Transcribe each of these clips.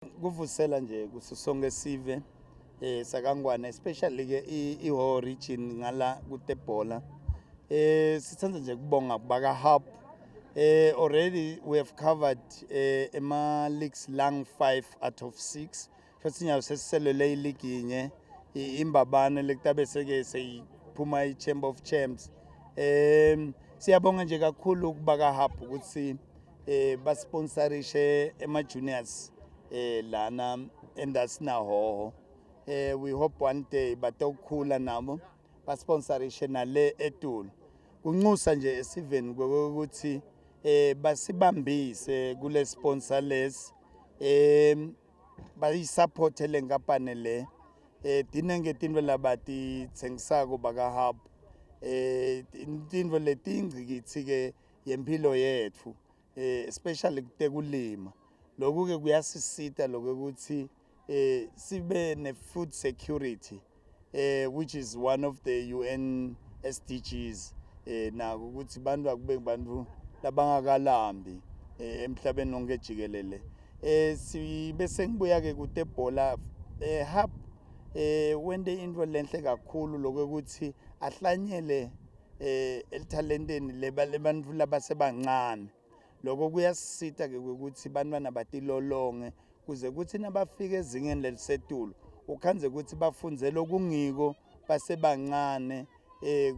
Kuvusela nje kusonke sive sakaNgwane, especially ke iHhohho region ngala kutebhola. Sithanda nje kubonga baka Hub. Already we have covered ema leagues lang 5 out of 6. Futhi nyawo sesiselele ileague yinye, iMbabane, lekutabe seke seyiphuma i-Chamber of Champs. Siyabonga nje kakhulu kubaka Hub ukuthi basponsorishe ema juniors lana endasinahoho. We hope one day batokhula nabo basponsorishe nale etulu. Kunxusa nje esiveni ukuthi basibambise kule sponsor lesi, bayisupport le nkampani le. Tinenge tintfo labatitsengisako baka Hub, tintfo letingcikitsi ke yempilo yetfu, especially kutekulima. Lokhu ke kuyasisita lokuthi sibe ne food security, which is one of the UN SDGs, nako ukuthi bantu akube bantu labangakalambi emhlabeni wonke jikelele. Sibe sengibuya ke kutebhola. Hub wente into lenhle kakhulu lokuthi ahlanyele elithalenteni lebantfu labasebancane. Lokho kuyasisita ke ukuthi bantwana batilolonge kuze kuthi nabafika ezingeni lelisetulu ukhandze ukuthi bafunze lokungiko basebancane,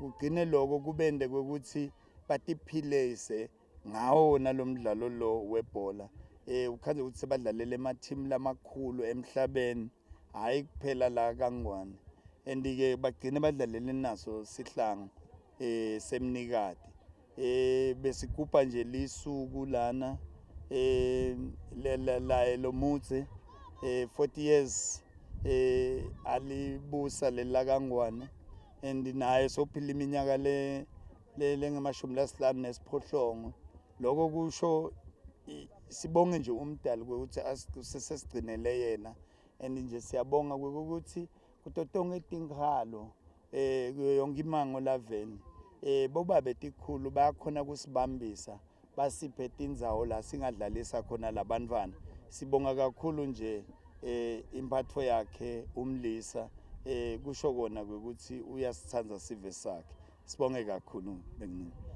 kugcine lokho kubende kwekuthi batiphilise ngawo nalomdlalo lo webhola. Ukhandze ukuthi sebadlalela ema-team lamakhulu emhlabeni, hayi kuphela la kaNgwane, and ke bagcine badlalele naso sihlangu semnikati. Besigubha nje lisuku lana la lomutse 40 years alibusa lela kaNgwane, and naye sophila iminyaka le lengamashumi lasihlanu nesiphohlongo. Lokho kusho sibonge nje umdali ukuthi sesigcinele yena, and nje siyabonga ukuthi kuto tonke tinkhalo, kuyo yonke imango laveni, bobabe tikhulu bayakhona kusibambisa, basiphe tindzawo la singadlalisa khona labantwana. Sibonga kakhulu nje impatho yakhe umlisa, kusho kona ukuthi uyasithanda sive sakhe. Sibonge kakhulu bengincane.